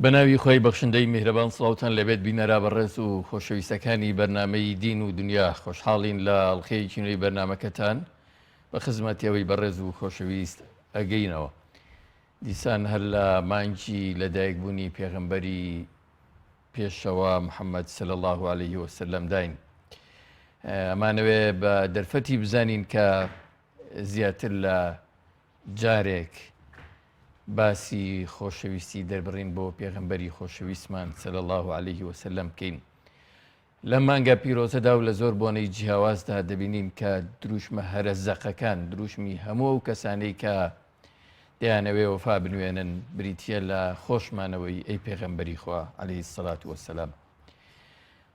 بەناوی خوای بەخشندەی میهرەبان سڵاوتان لێبێت بینەرا بەڕێز و خۆشەویستەکانی بەرنامەی دین و دنیا خۆشحاڵین لە ئەڵقەیەکی نوێی بەرنامەکەتان بە خزمەتیەوەی بەڕێز و خۆشەویست ئەگەینەوە دیسان هەر لە مانگی لەدایکبوونی پێغەمبەری پێشەوا محەممەد صلی الله علیه وسلم داین ئەمانەوێ بە دەرفەتی بزانین کە زیاتر لە جارێک باسی خۆشەویستی دەربڕین بۆ پێغەمبەری خۆشەویستمان صلی اللە علیه وسلم بکەین. لەم مانگە پیرۆزەدا و لە زۆر بۆنەی جیاوازدا دەبینین کە دروشمە هەرە زەقەکان، دروشمی هەموو ئەو کەسانەی کە دەیانەوێ وەفا بنوێنن بریتییە لە خۆشمانەوەی ئەی پێغەمبەری خوا علیه الصلاة والسلام.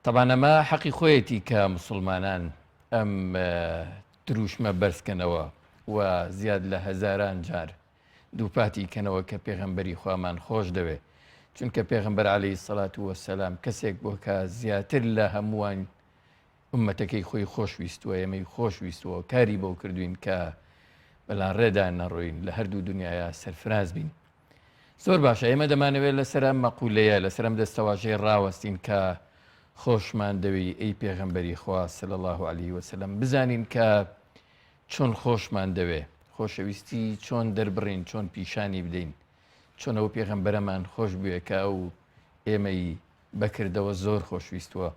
تەبان ئەمە حەقی خۆیەتی کە مسوڵمانان ئەم دروشمە بەرزکەنەوە و زیاد لە هەزاران جار دووپاتی کەنەوە کە پێغەمبەری خوامان خۆش دەوێ چونکە پێغەمبەر عەلەیهی سەلات وەسەلام کەسێک بووە کە زیاتر لە هەمووان ئومەتەکەی خۆی خۆش ویستووە ئێمەی خۆش ویستووە کاری بۆ کردوین کە بەلاڕێدا نەڕۆین لە هەردوو دنیایا سەرفراز بین زۆر باشە ئێمە دەمانەوێت لەسەر ئەم مەقولەیە لەسەر ئەم دەستەواژەی ڕاوەستین کە خۆشمان دەوێی ئەی پێغەمبەری خوا صلی الله علیه وسلم بزانین کە چۆن خۆشمان دەوێ خۆشەویستی چۆن دەربڕین چۆن پیشانی بدەین چۆن ئەو پێغەمبەرەمان خۆش بوێ کە ئەو ئێمەی بەکردەوە زۆر خۆشویستووە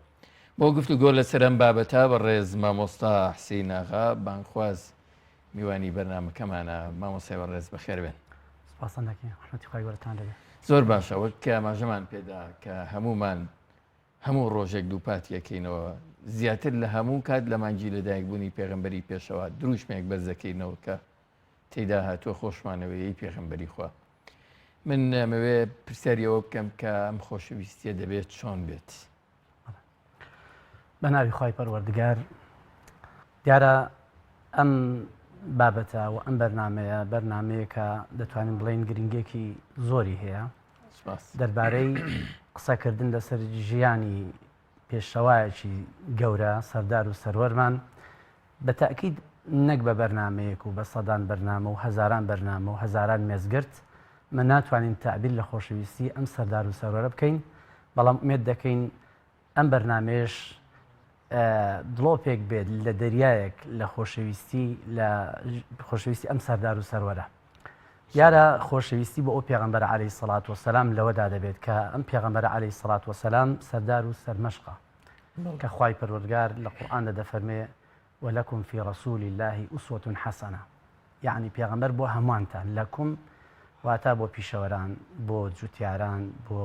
بۆ گفتوگۆ لەسەر ئەم بابەتە بەڕێز مامۆستا حسین ئاغا بانگخواز میوانی بەرنامەکەمانە مامۆستای بەڕێز بەخێر بێن. سپاستان دەکەین ڕەحمەتی خوای گەورەتان لێبێ. زۆر باشە وەک کە ئاماژەمان پێدا کە هەموومان هەموو ڕۆژێک دووپاتی ئەکەینەوە زیاتر لە هەموو کات لە مانگی لەدایکبوونی پێغەمبەری پێشەوا دروشمێک بەرز دەکەینەوە کە تێیدا هاتووە خۆشمانەوەی پێغەمبەری خوا من ئەمەوێ پرسیاری ئەوە بکەم کە ئەم خۆشەویستیە دەبێت چۆن بێت؟ بە ناوی خوای پەروەردگار دیارە ئەم بابەتە و ئەم بەرنمەیە بەرنمەیەکە دەتوانین بڵێن گرنگێکی زۆری هەیە دەربارەی قسەکردن لەسەر ژیانی پێشەوایەکی گەورە سەردار و سەروەرمان بە تاکید نەک بە بەرنمەیەک و بە سەدان بەرنامە و هەزاران بەرنامە و هەزاران مێزگرت مە ناتوانین تعبیر لە خۆشەویستی ئەم سەردار و سەروەرە بکەین بەڵام ئومێد دەکەین ئەم بەرنامەیەش دڵۆپێک بێت لە دەریایەک لە خۆشەویستی لە خۆشەویستی ئەم سەردار و سەروەرە. دیارە خۆشەویستی بۆ ئەو پێغەمبەرە عەلەیهی سەڵات وەسەلام لەوەدا دەبێت کە ئەم پێغەمبەرە عەلەیهی سەڵات وەسەلام سەردار و سەرمەشقە کە خوای پەروەردگار لە قورئاندا دەفەرمێ ولکم فی رسول اللە اسوە حسنە یەعنی پێغەمبەر بۆ هەمووانتان لەکم واتا بۆ پیشەوەران بۆ جوتیاران بۆ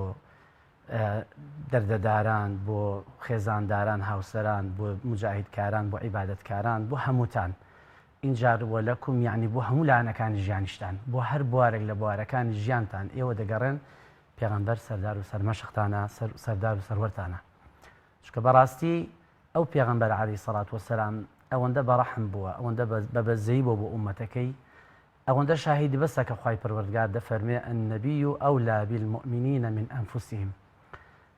دەردەداران بۆ خێزانداران هاوسەران بۆ مجاهیدکاران بۆ عیبادەتکاران بۆ هەمووتان ئینجا وەلەکم یەعنی بۆ هەموو لایەنەکانی ژیانیشتان بۆ هەر بوارێک لە بوارەکانی ژیانتان ئێوە دەگەڕێن پێغەمبەر سەردار و سەرمەشقتانە سەردار و سەروەرتانە چونکە بەڕاستی ئەو پێغەمبەر عەلەیهی سەڵات وەسەلام ئەوەندە بەڕەحم بووە ئەوەندە بە بەزەیی بووە بۆ ئوممەتەکەی ئەوەندە شاهیدی بەسە کە خوای پەروەردگار دەفەرموێ النبی اولی بالمؤمنین من انفسهم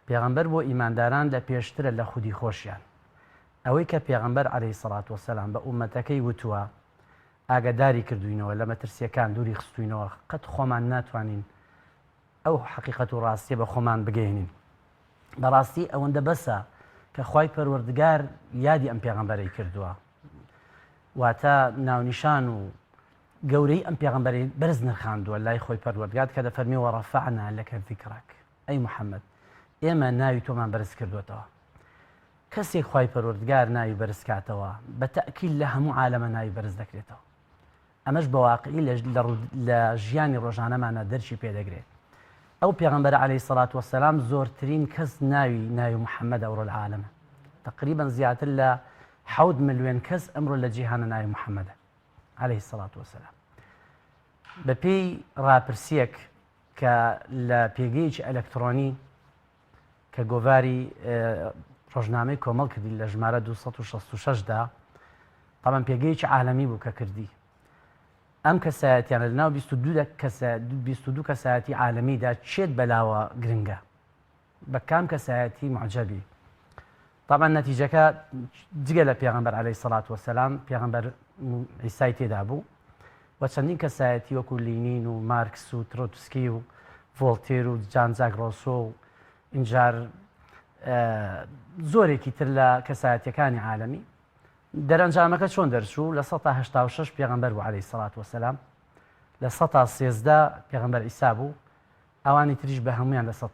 پێغەمبەر بۆ ئیمانداران لە پێشترە لە خودی خۆشیان ئەوەی کە پێغەمبەر عەلەیهی سەڵات وەسەلام بە ئوممەتەکەی وتووە ئاگاداری کردووینەوە لە مەترسیەکان دووری خستووینەوە قەت خۆمان ناتوانین ئەو حەقیقەت و ڕاستیە بە خۆمان بگەیەنین بەڕاستی ئەوەندە بەسە کە خوای پەروەردگار یادی ئەم پێغەمبەرەی کردووە واتە ناونیشان و گەورەی ئەم پێغەمبەرەی بەرز نرخاندووە لای خۆی پەروەردگار کە دەفەرمی وەڕەفەعنا لەکە ذیکرەک ئەی محەممەد ئێمە ناوی تۆمان بەرز کردوێتەوە کەسێک خوای پەروەردگار ناوی بەرز کاتەوە بە تەئکید لە هەموو عالەمە ناوی بەرز دەکرێتەوە ئەمەش بە واقعی لە ژیانی ڕۆژانەمانە دەرکی پێدەگرێت ئەو پێغەمبەر عەلەیهی سەڵات وەسەلام زۆرترین کەس ناوی ناوی محەممەد ئەوڕۆ لە عالەمە تقریبا زیاتر لە حەوت ملیۆن کەس ئەمڕۆ لە جیهانە ناوی محەممەدە عەلەیهی سەڵات وەسەلام بەپێی ڕاپرسیەک کە لە پێگەیەکی ئەلکترۆنی کە گۆڤاری ڕۆژنامەی کۆمەڵ کردی لە ژمارە 266 دا تەبعەن پێگەیەکی عالەمی بوو کە کردی ئەم کەسایەتیانە لە ناو 22 کەسە 22 کەسایەتی عالەمیدا چێت بەلاوە گرنگە بە کام کەسایەتی معجەبی طبعا نەتیجەکە جگە لە پێغەمبەر عەلەیهی سەڵات وەسەلام پێغەمبەر عیسای تێدا بوو و چەندین کەسایەتی وەکو لینین و مارکس و ترۆتسکی و ڤۆڵتێر و جان جاک ڕۆسۆ و ئینجار زۆرێکی تر لە کەسایەتیەکانی عالەمی. دەرەنجامەکە چۆن دەرچوو؟ 86% پێغەمبەر بوو عەلەیهی سەڵات وەسەلام، 13% پێغەمبەر عیسا بوو، ئەوانی تریش بە هەمویان 1%.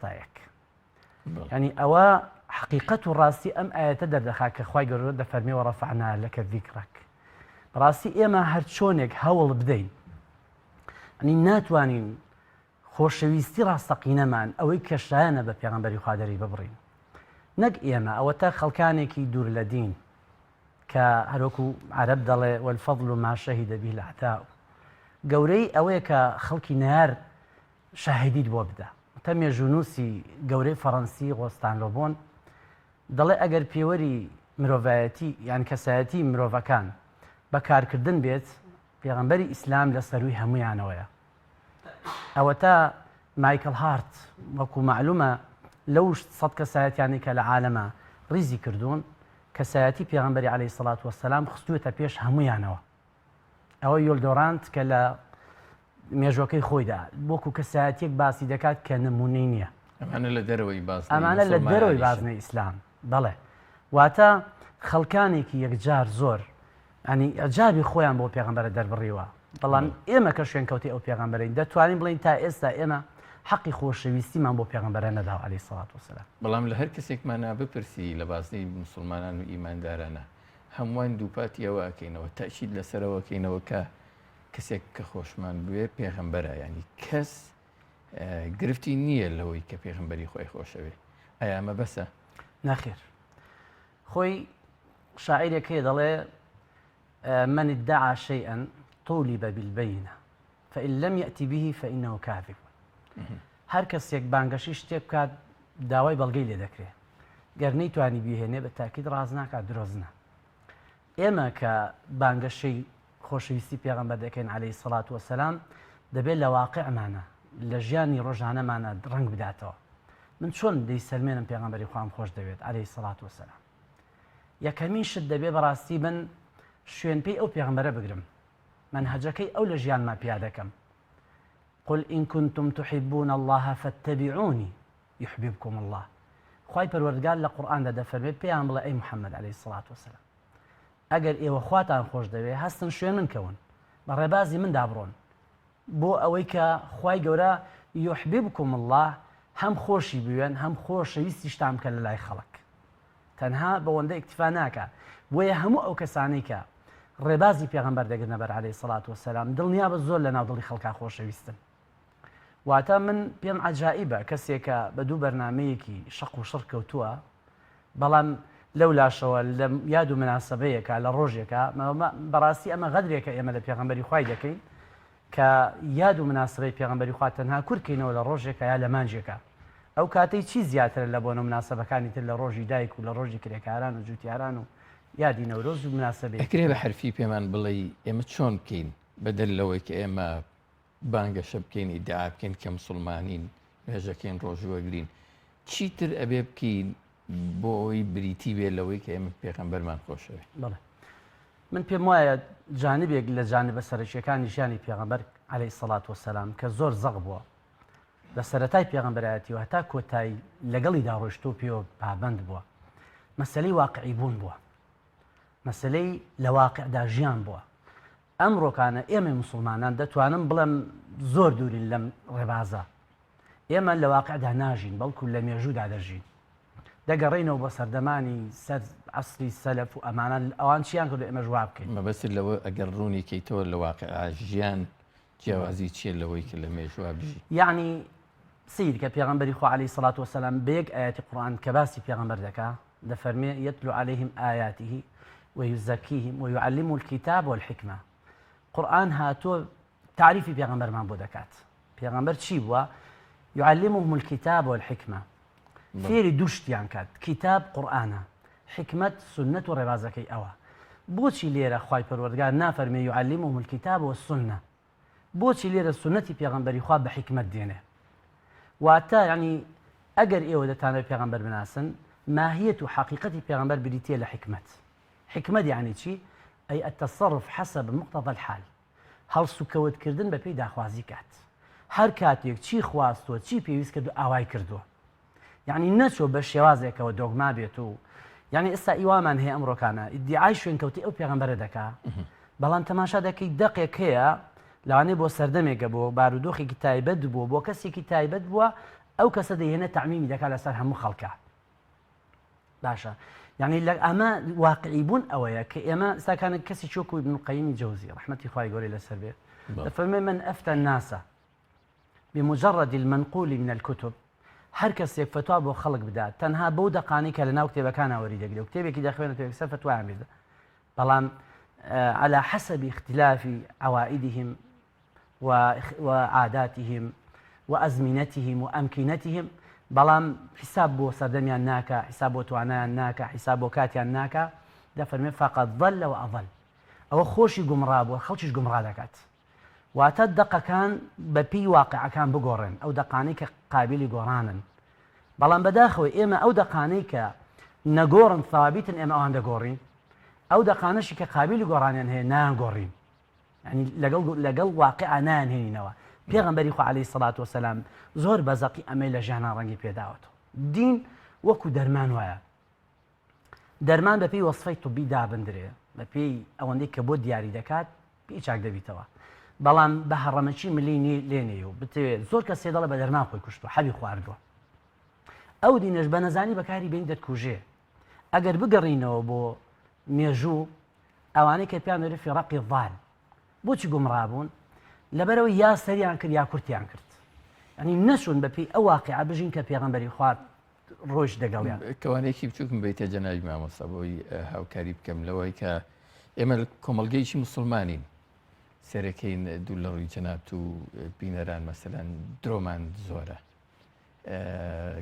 یعنی ئەوە حقیقەت و ڕاستی ئەم ئاەتە دەردەخا کە خوای گەورە دەفەرمێ ورفعنا لك ذکرک. بەڕاستی ئێمە هەر چۆنێک هەوڵ بدەین ئەنی ناتوانین خۆشەویستی ڕاستەقینەمان ئەوەی کە شایەنە بە پێغەمبەری خوا دەری ببڕین نەک ئێمە ئەوەتا خەڵکانێکی دوور لە دین کە هەروەکو عەرەب دەڵێ والفضل ما شهد به الاعداء گەورەی ئەوەیە کە خەڵکی نەیار شاهدیت بۆ بدا تە مێژوونووسی گەورەی فەڕەنسی غۆستان لۆبۆن دەڵێ ئەگەر پێوەری مرۆڤایەتی یان کەسایەتی مرۆڤەکان بە کارکردن بێت پێغەمبەری ئیسلام لە سەرووی هەموویانەوەیە. ئەوەتا مایکڵ هارت وەکو مەعلومە لەو سەد کەسایەتیانەی کە لە عالەمە ڕیزی کردوون کەسایەتی پێغەمبەری عەلەیهی سەڵات وەسەلام خستووەتە پێش هەموویانەوە. ئەوە یۆلدۆرانت کە لە مێژوەکەی خۆیدا وەکو کەسایەتیەک باسی دەکات کە نمونەی نییە. ئەمانە لە دەرەوەی بازنەی ئەمانە لە دەرەوەی موسڵمانانیشن. بازنەی ئیسلام بەڵێ واتە خەڵکانێکی یەکجار زۆر یانی ئیعجابی خۆیان بۆ پێغەمبەرە دەربڕیوە بەڵام ئێمە کە شوێنکەوتەی ئەو پێغەمبەرین دەتوانین بڵێین تا ئێستا ئێمە حەقی خۆشەویستیمان بۆ پێغەمبەرە نەداوە عەلەیهی سەڵات وەسەلام. بەڵام لە هەر کەسێکمانا بپرسی لە بازنەی موسڵمانان و ئیماندارانە هەمووان دووپاتی ئەوە ئەکەینەوە تەئکید لەسەر ئەوە ئەکەینەوە کە کەسێک کە خۆشمان بوێ پێغەمبەرە یانی کەس گرفتی نییە لەوەی کە پێغەمبەری خۆی خۆشەوێ ئایا ئەمە بەسە؟ نەخێر خۆی شاعیرێک هەیە دەڵێ من ادعى شيئا طولب بالبينة فإن لم يأتي به فإنه كاذب هەر کەسێک بانگەشی شتێک بکات داوای بەڵگەی لێ دەکرێت گەر نەیتوانی بیهێنێ بە تاکید ڕاست ناکات درۆزنە ئێمە کە بانگەشەی خۆشەویستی پێغەمبەر دەکەین عەلەیهی سەڵات وەسەلام دەبێت لە واقعمانە لە ژیانی ڕۆژانەمانە ڕەنگ بداتەوە من چۆن دەیسەلمێنم پێغەمبەری خوام خۆش دەوێت عەلەیهی سەڵات وەسەلام یەکەمین شت دەبێ بەڕاستی من شوێن پێی ئەو پێغەمبەرە بگرم مەنهەجەکەی ئەو لە ژیانما پیادەکەم قل إن كنتم تحبون الله فاتبعوني يحببكم الله خوای پەروەردگار لە قورئاندا دەفەرمێت پێیان بڵێ ئەی محمد علیه الصلاة والسلام ئەگەر ئێوە خواتان خۆش دەوێ هەستن شوێن من کەون بە ڕێبازی مندا بڕۆن بۆ ئەوەی کە خوای گەورە یحببکم اللە هەم خۆشی بوێن هەم خۆشەویستیشتان بکە لە لای خەڵک تەنها بەوەندە ئیکتفا ناکا بۆیە هەموو ئەو کەسانەی کە ڕێبازی پێغەمبەر دەگرنە بەر عەلەیهی سەڵات وەسەلام دڵنیابە زۆر لە ناو دڵی خەڵکا خۆشەویستن واتە من پێم عەجائیبە کەسێکە بە دوو بەرنمەیەکی شەق و شڕ کەوتووە بەڵام لەو لاشەوە لە یاد و مناسبەیەکە لە ڕۆژێکە بەڕاستی ئەمە غەدرێکە ئێمە لە پێغەمبەری خوای دەکەین کە یاد و مناسبەی پێغەمبەری خوا تەنها کورتکەینەوە لە ڕۆژێکە یا لە مانگێکە ئەو کاتەی چی زیاترە لە بۆنە مناسبەکانی تر لە ڕۆژی دایک و لە ڕۆژی کرێکاران و جوتیاران و یادی نەورۆز و مناسبەی ئەکرێ بە حەرفی پێمان بڵێی ئێمە چۆن بکەین بەدەر لەوەی کە ئێمە بانگەشە بکەین ئیدعا بکەین کە مسوڵمانین نوێژەکەین ڕۆژوو ئەگرین چیتر ئەبێ بکەین بۆ ئەوەی بریتی بێ لەوەی کە ئێمە پێغەمبەرمان خۆشەوێ؟ بەڵێ من پێم وایە جانبێک لە جانبە سەرەکیەکانی ژیانی پێغەمبەر عەلەیهی سەڵات وەسەلام کە زۆر زەق بووە لە سەرەتای پێغەمبەرایەتیەوە هەتا کۆتایی لەگەڵیدا ڕۆیشتوو پێوە پابەند بووە مەسەلەی واقعی بوون بووە مەسەلەی لە واقعدا ژیان بووە ئەمڕۆکانە ئێمەی موسڵمانان دەتوانم بڵێم زۆر دوورین لەم ڕێبازە. ئێمە لە واقعدا ناژین بەڵکو لە مێژوودا دەژین. دەگەڕێینەوە بۆ سەردەمانی سەر عەسری سەلەف و ئەمانە ئەوان چیان کردو ئێمەش وا بکەین. مەبەستت لەوە ئەگەر ڕوونی کەیتەوە لە واقعا ژیان جیاوازی چیە لەوەی کە لە مێژووا بژی؟ یەعنی سەیر کە پێغەمبەری خوا عەلەیهی سەڵات وەسەلام بە یەک ئایەتی قورئان کە باسی پێغەمبەر دەکا دەفەرمێ، یتلو علیهم آیاته ویزکیهم ویعلمهم الکتاب والحکمە، قورئان هاتووە تاریفی پێغەمبەرمان بۆ دەکات، پێغەمبەر چی بووە؟ یعلمهم الکتاب والحکمە، فێری دوو شتیان کات، کتاب قورئانە، حیکمەت سوننەت و ڕێبازەکەی ئەوە. بۆچی لێرە خوای پەروەردگار نافەرمێ یعلمهم الکتاب والسنە؟ بۆچی لێرە سوننەتی پێغەمبەری خوا بە حیکمەت دێنێ؟ واتە یانی ئەگەر ئێوە دەتانەوێت پێغەمبەر بناسن ماهیەت و حەقیقەتی پێغەمبەر بریتیە لە حیکمەت. حیکمەت یانی چی؟ ئەی التصرف حسب مقتضى الحال هەڵسوکەوت کردن بە پێی داخوازی کات. هەر کاتێک چی خواستووە چی پێویست کردو ئاوای کردووە یعنی نەچوە بە شێوازێکەوە دۆگما بێت و یعنی ئێستا ئیوامان هەیە ئەمڕۆکانە ئیدعای شوێنکەوتی ئەو پێغەمبەرە دەکا بەڵام تەماشا دەکەی دەقێک هەیە لەوانەیە بۆ سەردەمێکە بۆ بارودۆخێکی تایبەت بووە بۆ کەسێکی تایبەت بووە ئەو کەسە دەیهێنێ تەعمیمی دەکات لەسەر هەموو خەڵکە باشە یعنی لە ئەمە واقعی بوون ئەوەیە کە ئێمە ساکانە کەسی چۆکو ابن القیم جەوزی ڕحمەتی خوای گەورەی لەسەر بێ دەفەرمێ من ئەفتە الناس بمجرد المنقول من الكتب هەر کەسێک فتوا بۆ خەڵک بدات تەنها بەو دەقانەی کە لە ناو کتێبەکانە وەری دەگرێت و کتێبێکی دەخوێنێتەوە یەکسەر فتوایان بێت بەڵام على حسب اختلاف عوائدهم وعاداتهم وأزمنتهم وأمكنتهم بەڵام حیساب بۆ سەردەمیان ناکا حیساب بۆ توانایان ناکا حیساب بۆ کاتیان ناکا دەفەرمێ فقد ضل وأضل ئەوە خۆشی گومڕا بووە خەڵکیش گومڕا دەکات واتە دەقەکان بە پێی واقعەکان بگۆڕێن ئەو دەقانەی کە قابلی گۆڕانن بەڵام بەداخەوە ئێمە ئەو دەقانەی کە نەگۆڕن ثابتن ئێمە ئەوان دەگۆڕین ئەو دەقانەشی کە قابلی گۆڕانیان هەیە نایانگۆڕین یانی لەگەڵ لەگەڵ واقیعا نایانهێنینەوە. پێغەمبەری خوا عەلەیهی سەڵات وەسەلام زۆر بە زەقی ئەمەی لە ژیانا ڕەنگی پێداوەتەوە. دین وەکو دەرمان وایە. دەرمان بەپێی وەسفەی طبی دابندرێ، بەپێی ئەوەندەی کە بۆ دیاری دەکات پێی چاک دەبیتەوە. بەڵام بە هەڕەمەکی ملی لێ نێی و بتەوێ زۆر کەس هەیە دەڵێ بە دەرمان خۆی کوشتوە، حەبی خواردووە. ئەو دینەش بە نەزانی بەکاری بێنی دەتکوژێ. ئەگەر بگەڕینەوە بۆ مێژوو ئەوانەی کە پێیان دەوترێت فیڕەقی ضال بۆچی گومڕا بوون؟ لەبەرئەوەی یا سەریان کرد یا کورتیان کرد یعنی نەچوون بە پێی ئەو واقیعە بژین کە پێغەمبەری خوا ڕۆیشت دەگەڵیان. کەوانەیەکی بچووکم بیتە جەنابی مامۆستا بۆی هاوکاری بکەم لەوەی کە ئێمە کۆمەڵگەیەکی مسلمانین سەرەکەین دوور لە ڕووی جەنابت و بینەران مەسەلەن درۆمان زۆرە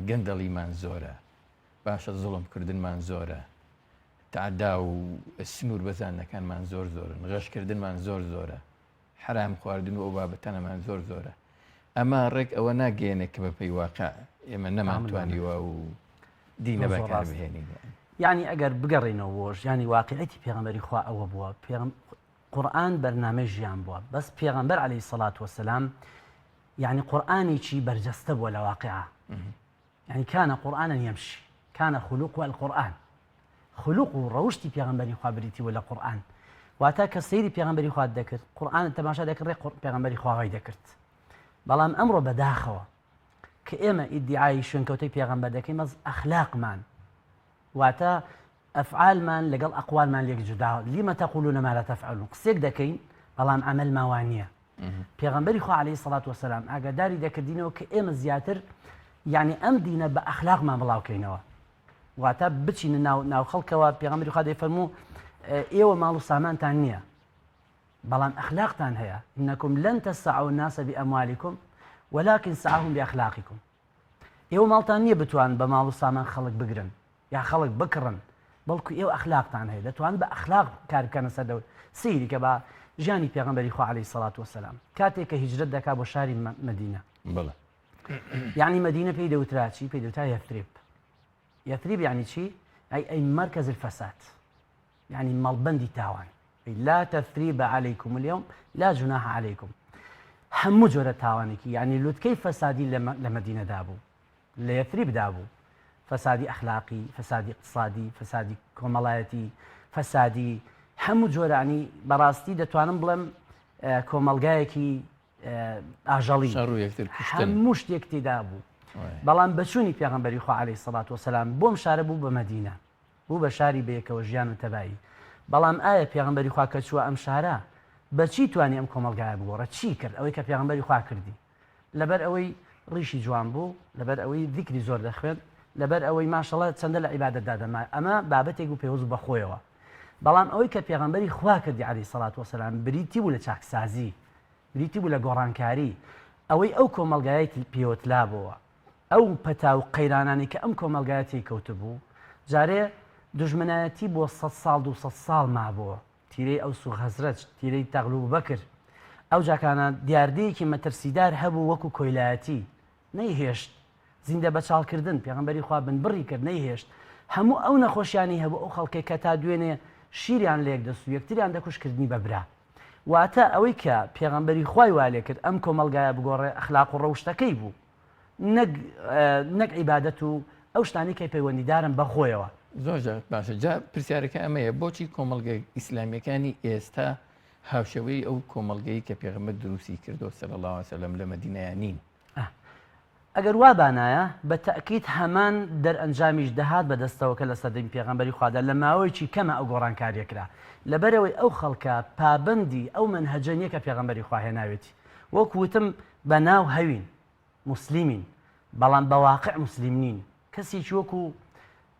گەندەڵیمان زۆرە باشە زوڵم کردنمان زۆرە تەعدا و سنوور بەزاندنەکانمان زۆر زۆرن، غەشکردنمان زۆر زۆرە، حەرام خواردن و ئەو بابەتانەمان زۆر زۆرە. ئەمە ڕێک ئەوە ناگەیەنێ کە بەپێی واقع ئێمە نەمانتوانیوە و دینە زۆر زۆر بەکار ڕاستە. بهێنین. یعنی ئەگەر بگەڕێینەوە بۆ ژیانی واقعیەتی پێغەمبەری خوا ئەوە بووە پێغەم قورئان بەرنامەی ژیان بووە بەس پێغەمبەر عەلەیهی سەڵات وەسەلام یعنی قورئانێکی بەرجەستە بووە لە واقعا. یعنی کان قرآنا یمشی کان خلقه القرآن خلق و ڕەوشتی پێغەمبەری خوا بریتی بوو لە قورئان واتە کە سەیری پێغەمبەری خوات دەکرد قورئانت تەماشا دەکرد ڕێک پێغەمبەری خوا وای دەکرد بەڵام ئەمڕۆ بەداخەوە کە ئێمە ئیدعای شوێنکەوتەی پێغەمبەر دەکەین بەس ئەخلاقمان واتە ئەفعالمان لەگەڵ ئەقوالمان لێک جودا لما تقولون ما لا تفعلون قسێک دەکەین بەڵام عەمەلمان وا نییە پێغەمبەری خوا عەلەیهی سەڵات وەسەلام ئاگاداری دەکردینەوە کە ئێمە زیاتر یعنی ئەم دینە بە ئەخلاقمان بڵاوکەینەوە واتە بچینە ناو ناو خەڵکەوە پێغەمبەری خوا دەیفەرموو ئێوە ماڵ و سامانتان نییە بەڵام ئەخلاقتان هەیە إنكم لن تسعوا الناس بأموالكم ولكن سعهم بأخلاقكم ئێوە ماڵتان نییە بتوان بە ماڵ و سامان خەڵک بگرن یا خەڵک بکڕن بەڵکو ئێوە ئەخلاقتان هەیە دەتوان بە ئەخلاق کار بکەنە سەر دەور سەیری کە بە ژیانی پێغەمبەری خوا عەلەیهی سەڵات وەسەلام کاتێک کە هیجرەت دەکا بۆ شاری مەدینە بەڵێ یعنی مەدینە پێی دەوترا چی پێی دەوترا یەثریب یەثریب یعنی چی ئەی ئەی مرکز الفساد یعنی مەڵبەندی تاوان لا تثریب علیکم اليوم لا جناح علیکم هەموو جۆرە تاوانێکی یعنی لوتکەی فەسادی لە مەدینەدا بوو لە یەثریبدا بوو، فەسادی ئەخلاقی، فەسادی ئیقتسادی، فەسادی کۆمەڵایەتی، فەسادی هەموو جۆرە یانی بەڕاستی دەتوانم بڵێم کۆمەڵگایەکی ئاژەڵی شەڕ و یەکتر کوشتن هەموو شتێک تێدا بوو بەڵام بەچوونی پێغەمبەری خوا عەلەیهی سەڵات وەسەلام بۆم شارە بوو بە مەدینە بوو بە شاری بەیەکەوە ژیان و تەبایی بەڵام ئایا پێغەمبەری خوا کە چووە ئەم شارە بەچی توانی ئەم کۆمەڵگایە بگۆڕێ چی کرد ئەوەی کە پێغەمبەری خوا کردی لەبەر ئەوەی ڕیشی جوان بوو، لەبەر ئەوەی زیکری زۆر دەخوێند، لەبەر ئەوەی ماشەڵا چەندە لە عیبادەتدا دەما، ئەمە بابەتێک بوو پەیوەست بوو بە خۆیەوە. بەڵام ئەوەی کە پێغەمبەری خوا کردی عەلەیهی سەڵات وەسەلام بریتی بوو لە چاکسازی، بریتی بوو لە گۆڕانکاری، ئەوەی ئەو کۆمەڵگایەی پێوە تلابۆوە، ئەو پەتا و قەیرانانەی کە ئەم کۆمەڵگایە تێی کەوتبوو، جارێ دوژمنایەتی بۆ سەد ساڵ دووسەد ساڵ مابۆوە، تیرەی ئەوس و خەزرەج، تیرەی تەغلوب و بەکر، ئەوجاکانە دیاردەیەکی مەترسیدار هەبوو وەکو کۆیلایەتی، نەیهێشت زیندە بەچاڵکردن، پێغەمبەری خوا بنبڕی کرد، نەیهێشت هەموو ئەو نەخۆشیانەی هەبوو ئەو خەڵکەی کە تا دوێنێ شیریان لەیەک دەسوو یەکتریان دەکوشت کردنی بە برا. واتە ئەوەی کە پێغەمبەری خوای وا لێ کرد ئەم کۆمەڵگایە بگۆڕێ ئەخلاق و ڕەوشتەکەی بوو نەک نەک عیبادەت و ئەو شتانەی کە پەیوەندیدارن بە خۆیەوە. زۆر جا باشە جا پرسیارەکە ئەمەیە بۆچی کۆمەڵگە ئیسلامیەکانی ئێستا هاوشێوەی ئەو کۆمەڵگەی کە پێغەمبەر دروستی کردو صلی اللە علیه وسلم لە مەدینەیا نین؟ ئەگەر وا بانایە بە تەئکید هەمان دەرئەنجامیش دەهات بە دەستەوە کە لە سەردەمی پێغەمبەری خوادا لە ماوەیەکی کەما ئەو گۆڕانکاریە کرا لەبەرئەوەی ئەو خەڵکە پابەندی ئەو مەنهەجە نیە کە پێغەمبەری خوا هێناوێتی وەک وتم بە ناو هەوین موسلیمین بەڵام بە واقع موسلیم نین کەسێکی وەکو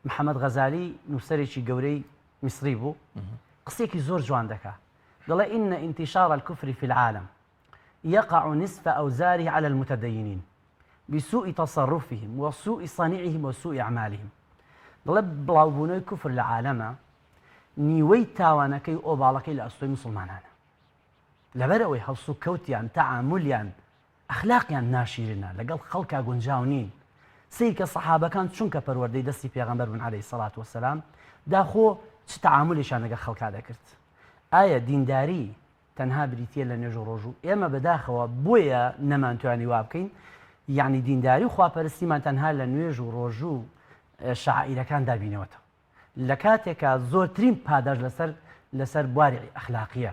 محەمەد غەزالی نووسەرێکی گەورەی میسری بوو قسێکی زۆر جوان دەکا دەڵێ إن انتشار الكفر في العالم یقع نصف اوزاره علی المتدینین بسوء تصرفهم وسوء صنیعهم وسوء اعمالهم دەڵێ بڵاوبوونەوەی کوفر لە عالەمە نیوەی تاوانەکەی و ئۆباڵەکەی لە ئەستۆی موسڵمانانە لەبەر ئەوەی هەڵسوکەوتیان تەعامولیان ئەخلاقیان ناشیرنە لەگەڵ خەڵکا گونجاو نین سەیرکە سەحابەکان چونکە پەروەردەی دەستی پێغەمبەر بوون عەلەیهی سەڵات وەسەلام داخۆ چ تەعامولێکیان لەگەڵ خەڵکا دەکرد ئایا دینداری تەنها بریتیە لە نوێژ و ڕۆژوو ئێمە بەداخەوە بۆیە نەمانتوانی وا بکەین یەعنی دینداری و خواپەرستیمان تەنها لە نوێژ و ڕۆژوو و شەعائیرەکاندا بینەوەتەوە لە کاتێکا زۆرترین پاداش لەسەر لەسەر بواری ئەخلاقیە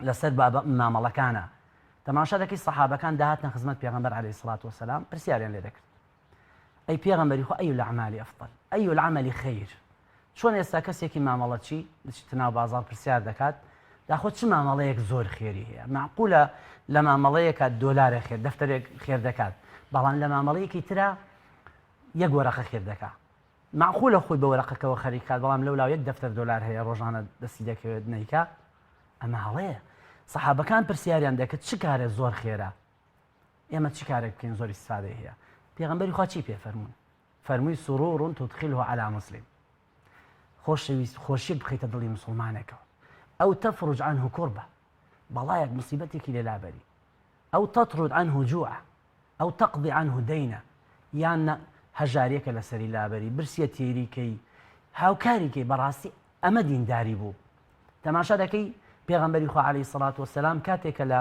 لەسەر بابە مامەڵەکانە تەماشا دەکەی سەحابەکان داهاتنە خزمەت پێغەمبەر عەلەیهی سڵات وەسەلام پرسیاریان لێ دەکرد ئەی پێغەمبەری خوا أي الأعمال أفضل أي العمل خير چۆن ئێستا کەسێکی مامەڵەچی دەچێتە ناو بازاڕ پرسیار دەکات داخۆ چ مامەڵەیەک زۆر خێری هەیە مەعقولە لە مامەڵەیەکە دۆلارێک خێر دەفتەرێک خێر دەکات بەڵام لە مامەڵەیەکی ترا یەک وەرەقە خێر دەکات مەعقولە خۆی بە وەرەقەکەوە خەریک کات بەڵام لەولاو یەک دەفتەر دۆلار هەیە ڕۆژانە دەستی دەکەوێت نیکا ئەمە هەڵەیە سەحابەکان پرسیاریان دەکرد چ کارێ زۆر خێرە ئێمە چ کارێک بکەین زۆر ئیسفادەی هەیە پێغەمبەری خوا چی پێ فەرموون فەرمووی سرور تدخله علی مسلم خۆشەویست خۆشیەک بخەیتە دڵی مسوڵمانێکەوە أو تفرج عنه كربة بەڵایەک مصیبەتێکی لێ لابەری أو تطرد عنه جوعا أو تقضي عنه دينا یان هەژاریەکە لەسەری لابەری برسیە تێری کەی هاوکاری کەی بەڕاستی ئەمە دینداری بوو تەماشا دەکەی پێغەمبەری خوا عەلەیهی سەڵات وەسەلام کاتێک کە لە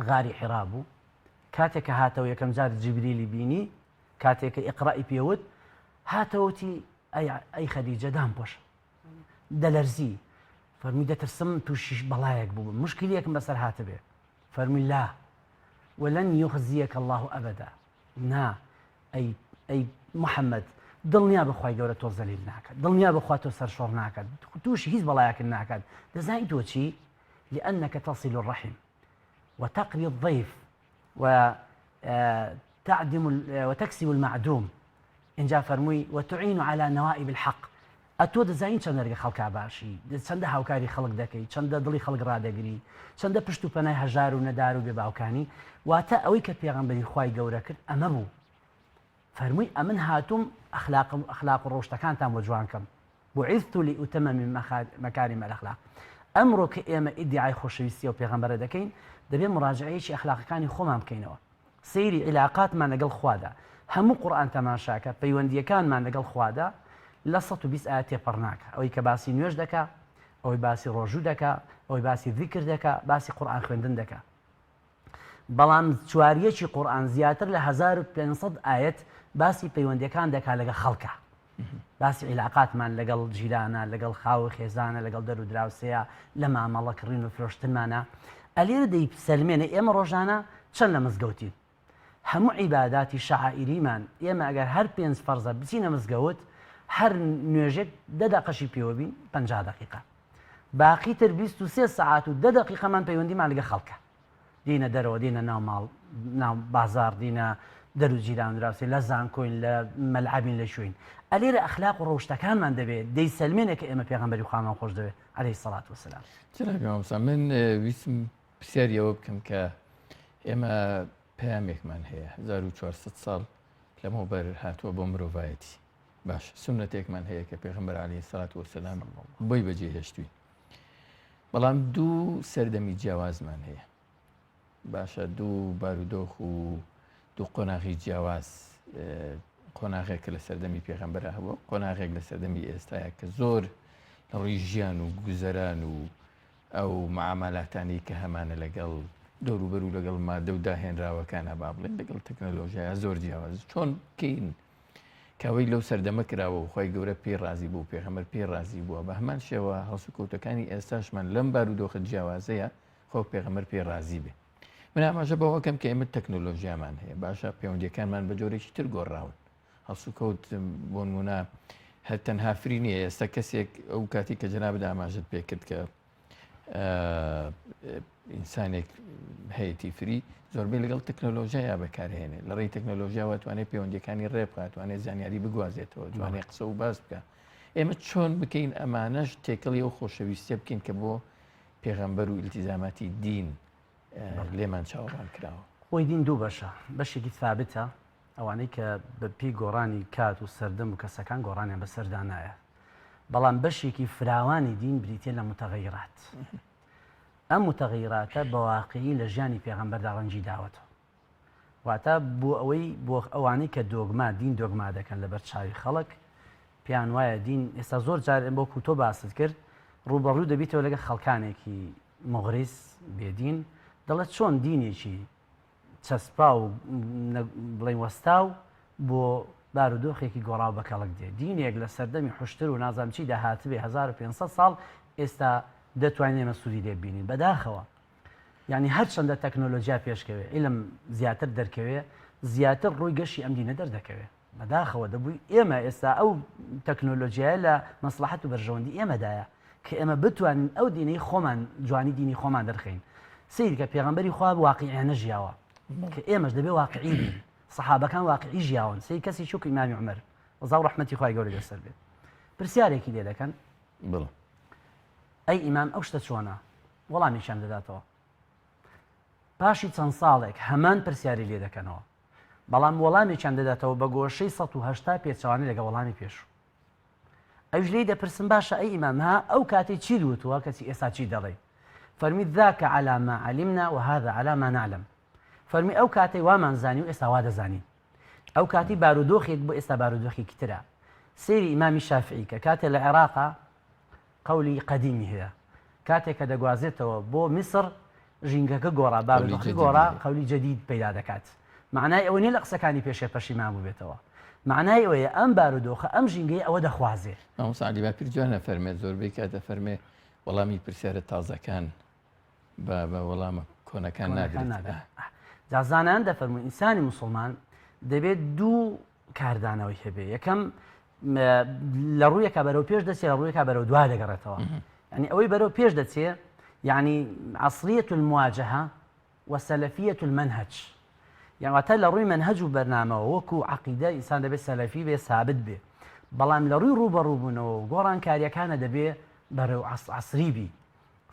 غاری حیرا بوو کاتێک کە هاتەوە یەکەم جار جیبریلی بینی کاتێ کە ئیقرای پێ وت هاتەوە وتی ئەی ئەی خەدیجە دامپۆشە دەلەرزی فەرمووی دەترسم تووشیش بەڵایەک بووم مشکلێکم بەسەر هاتبێ فەرمووی لا ولن يخزيك الله أبدا نا ئەی ئەی محەممەد دڵنیا بەخوای گەورە تۆ زەلیل ناکات دڵنیا بەخوا تۆ سەرشۆڕ ناکات تووشی هیچ بەڵایەکت ناکات دەزانی تۆ چی لأنك تصل الرحم وتقري الضيف و تعدم وتكسب المعدوم ئینجا فەرمووی وتعین على نوائب الحق ئەتۆ دەزانی چەندە لەگە خەڵکا باشی چەندە هاوکاری خەڵک دەکەی چەندە دڵی خەڵک ڕادەگری چەندە پشت و پەنای هەژار و نەدار و بێباوکانی واتە ئەوەی کە پێغەمبەری خوای گەورە کرد ئەمە بوو فەرمووی ئەمن هاتووم ئەخلاقم ئەخلاق و ڕەوشتەکانتان بۆ جوان کەم بعثت لأتمم مكارم الأخلاق ئەمڕۆ کە ئێمە ئیدیعای خۆشەویستی ئەو پێغەمبەرە دەکەین دەبێ مراجعەیەکی ئەخلاقەکانی خۆمان بکەینەوە سەیری عیلاقاتمان لەگەڵ خوادا هەموو قورئان تەماشاکە پەیوەندییەکانمان لەگەڵ خوادا لە 120 ئایا تێپەڕ ناکە ئەوەی کە باسی نوێژ دەکا ئەوەی باسی ڕۆژوو دەکا ئەوەی باسی ذیکر دەکا باسی قورئان خوێندن دەکا بەڵام چواریەکی قورئان زیاتر لە 1500 ئایەت باسی پەیوەندیەکان دەکا لەگە خەڵکە باسی عیلاقاتمان لەگەڵ جیرانە لەگەڵ خاو و خێزانە لەگەڵ دەر و دراوسەیە لە مامەڵە کڕین و فرۆشتنمانە ئەلێرە دەی سەلمێنە ئێمە ڕۆژانە چەند لە مزگەوتین هەموو عیباداتی شەعائیریمان ئێمە ئەگەر هەر پێنج فەرزە بچینە مزگەوت هەر نوێژێک دە دەقەشی پێوە بین 50 دقیقە باقی تر 23 سەعات و دە دقیقەمان پەیوەندیمان لەگە خەڵکە دینە دەرەوە دینە ناو ماڵ ناو بازار دینە دەر و جیران دراوسێ لە زانکۆین لە مەلعبین لە شوێن ئەلێرە ئەخلاق و ڕەوشتەکانمان دەبێت دەیسەلمێنێ کە ئێمە پێغەمبەری خوامان خۆش دەوێت عەلەیهی سەڵات وسلام. جنابی مامۆستا من ویستم پرسیاری ئەوە بکەم کە ئێمە پەیامێکمان هەیە 1400 ساڵ لەمەوبەر هاتووە بۆ مرۆڤایەتی باش سونەتێکمان هەیە کە پێغەمبەر عەلەیهی سەڵات وسلام بۆی بەجێ هێشتوین بەڵام دوو سەردەمی جیاوازمان هەیە باشە دوو بارودۆخ و دوو قۆناغی جیاواز قۆناغێک کە لە سەردەمی پێغەمبەرە هەبوو قۆناغێک لە سەردەمی ئێستاە کە زۆر لە ڕووی ژیان و گوزەران و. ئەو معامالاتانەی کە هەمانە لەگەڵ دەوروبەر و لەگەڵ مادە و داهێنراوەکانە با بڵێن لەگەڵ تەکنەلۆژیایە زۆر جیاواز چۆن بکەین کەوەی لەو سەردەمە کراوە و خی گەورە پێی ڕازی بوو پێغەمبەر پێی ڕازی بووە بە هەمان شێوە هەڵسوکەوتەکانی ئێستاشمان لەم بارودۆخە جیاوازەیە خۆ پێغەمبەر پێی ڕازی بێ من ئاماژە بەوەکەم کە ئێمە تەکنۆلۆژیامان هەیە باشە پەیوەندیەکانمان بە جۆرێکی تر گۆڕاون هەڵسوکەوت بۆ نمونە هەر تەنها فری نییە ئێستا کەسێک ئەو کاتی کە جەنابت ئاماژت پێ کرد کە ئینسانێک هەیەی فری زۆربەی لەگەڵ تەکنۆلۆژیایا بەکارهێنێ لە ڕێی تەکنۆلۆژیاوە توانێت پەیوەندیەکانی ڕێ بخات توانێت زانیاری بگوازێتەوە توانێت قسە و باس بکە ئێمە چۆن بکەین ئەمانەش تێکەڵی ئەو خۆشەویستە بکەین کە بۆ پێغەمبەر و ئیلتیزاماتی دین لێمان چاوەڕوان کراوە. خۆی دین دوو بەشە، بەشێکی ثابتە، ئەوانەی کە بە پێی گۆڕانی کات و سەردەم و کەسەکان گۆڕانیان بەسەردا نایە، بەڵام بەشێکی فراوانی دین بریتیە لە متغیرات. ئەم متغیراتە بە واقعی لە ژیانی پێغەمبەردا ڕەنگی داوەتەوە. واتە بۆ ئەوەی بۆ ئەوانەی کە دۆگما دین دۆگما دەکەن لەبەر چاوی خەڵک پێیان وایە دین ئێستا زۆر جار بۆ کوتۆ باست کرد ڕووبەڕوو دەبیتەوە لەگە خەڵکانێکی مغریس بێدین دەڵێت چۆن دینێکی چەسپا و بڵێن وەستاو بۆ بارودۆخێکی گۆڕاو بەکەڵک دێ دینێک لە سەردەمی حشتر و نازانم چی داهاتبێ 1500 ساڵ ئێستا دەتوانین ئێمە سوودی لێ ببینین بەداخەوە یانی هەرچەندە تەکنۆلۆجیا پێشکەوێ عیلم زیاتر دەرکەوێ زیاتر ڕووی گەشی ئەم دینە دەردەکەوێ بەداخەوە دەبووی ئێمە ئێستا ئەو تەکنۆلۆژیایە لە مەسلحەت و بەرژەوەندی ئێمەدایە کە ئێمە بتوانین ئەو دینەی خۆمان جوانی دینی خۆمان دەرخین سیر کە پێغەمبەری خوا واقعیانە ژیاوە کە ئێمەش دەبێ واقعی بین سەحابەکان واقعی ژیاون سەیر کەسی چوک ئیمامی عومەر ڕەزا و ڕەحمەتی خوای گەورە لەسەر بێت پرسیارێکی لێ دەکەن بڵێ ئەی ئیمام ئەو شتە چۆنە وەڵامێکیان دەداتەوە. پاشی چەند ساڵێک هەمان پرسیاری لێ دەکەنەوە، بەڵام وەڵامێکیان دەداتەوە بە گۆشەی 180 پێچەوانە لەگەڵ وەڵامی پێشوو. ئەویش لێی دەپرسن باشە ئەی ئیمام ها ئەو کاتەی چیت وتووە کەچی ئێستا چی دەڵێی؟ فەرمی ذاک علی ما علمنا وهذا علی ما نعلم. فەرمی ئەو کاتەی وامان زانی و ئێستا وا دەزانین. ئەو کاتی بارودۆخێک بۆ ئێستا بارودۆخێکی ترە. سەیری ئیمامی شافعی کە کاتێ لە عێراقا قەولی قەدیمی هەیە کاتێک کە دەگوازێتەوە بۆ میسڕ ژینگەکە گۆڕا بارودۆخی گۆڕا قەولی جەدید پەیدا دەکات معنای ئەوە نیە لە قسەکانی پێشێ پەشیمان بووبێتەوە معنای ئەوەیە ئەم بارودۆخە ئەم ژینگەی ئەوە دەخوازێ. مامۆستا عەلی باپیر جوان ئەفەرمێ زۆربەی کات ئەفەرمێ وەڵامی پرسیارە تازەکان بە بە وەڵامە کۆنەکان نادرێت. جا زانایان دەفەرموون ئینسانی موسڵمان دەبێت دوو کاردانەوەی هەبێ یەکەم لە ڕوویەکە بەرەو پێش دەچێت لە ڕوویەکە بەرەو دوا دەگەڕێتەوە ینی ئەوەی بەرەو پێش دەچێ یعنی عصریة المواجهة وسلفية المنهج یان واتە لە ڕووی منهج و بەرنامەوە وەکو عقیدە ئینسان دەبێت سەلەفی بێ سابت بێ بەڵام لە ڕووی ڕووبەڕووبوونەوە و گۆڕانکاریەکانە دەبێ بەرەو عسری بی